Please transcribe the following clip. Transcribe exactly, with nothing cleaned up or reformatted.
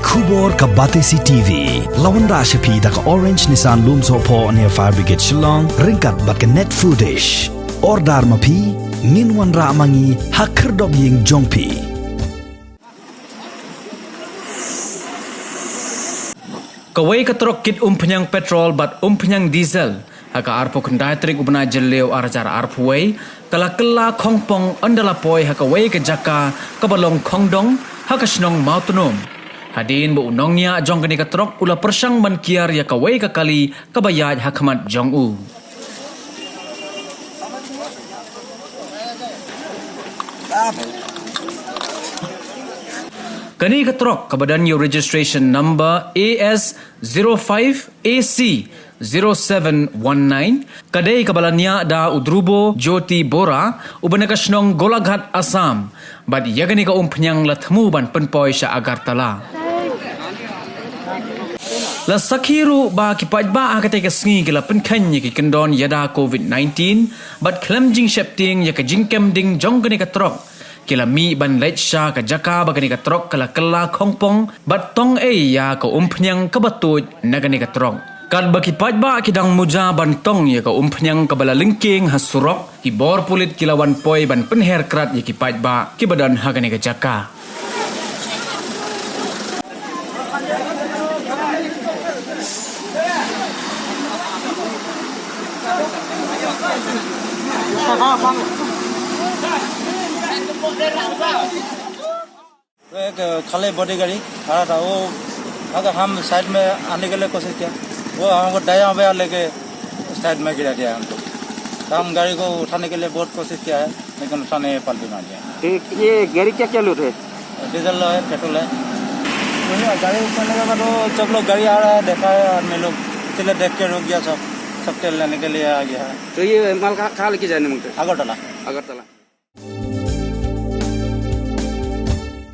Khubor ka Batesi T V. La wanrah sha phi da ka Orange Nissan Lumsohphoh near Fire Brigade Shillong, ryngkat bad ka Net Foodish. Order ma phi, ngin wanrah ma ngi ha khyrdop ïing jong phi. Kawei ka trok kit umphniang petrol bad umphniang diesel ha ka arphew khyndai tarik u bnai Jylliew ar hajar arphew wei, ka la kylla khongpong ynda la poi ha kawei ka jaka kaba long khongdong ha ka shnong Mawtnum. Hadien ba u nongñiah jong kane ka trok u la pyrshang ban kiar ïa kawei ka kali kaba ïaid ha khmat jong u. Kane ka trok kaba don ïa u registration number A S zero five A C zero seven one nine, ka dei kaba la ñiah da u Dhrubo Jyoti Bora, uba na ka shnong Golaghat, Assam, bad ïa kane ka umphniang la thmu ban pynpoi sha Agartala. La sakhi ruh ba ki paidbah ha katei ka sngi ki la pynkheiñ ïa ki kyndon ïada covid nineteen, bad khlem jingsheptieng ïa ka jingkem ding jong kane ka trok, ki la mih ban leit sha ka jaka ba kane ka trok ka la kylla khongpong bad tong ei ïa ka umphniang kaba tuid na kane ka trok. Katba ki paidbah ki dang muja ban tong ïa ka umphniang kaba la lyngkeng ha surok, ki bor pulit ki la wan poi ban pynher krad ïa ki paidbah kiba don ha kane ka jaka. एक खड़े बॉडीगार्ड खड़ा था, वो अगर हम साइड में आने के लिए कोशिश किया, वो हमको दायां बायां लेके साइड में गिरा दिया हमको। तो हम गाड़ी को उठाने के लिए बहुत कोशिश किया है, लेकिन उठाने में पलटी मार दिया। ये, ये गाड़ी क्या क्या लोड है? डीजल है, पेट्रोल है। वही गाड़ी उठाने के बाद वो सब लोग गाड़ी आ रहा है, देखा है आदमी लोग, इसलिए देख के रुक गया सब, सब तेल लेने के लिए आ गया है। तो ये माल कहाँ, कहाँ लेके जाने मांगते हैं? अगरतला। अगरतला।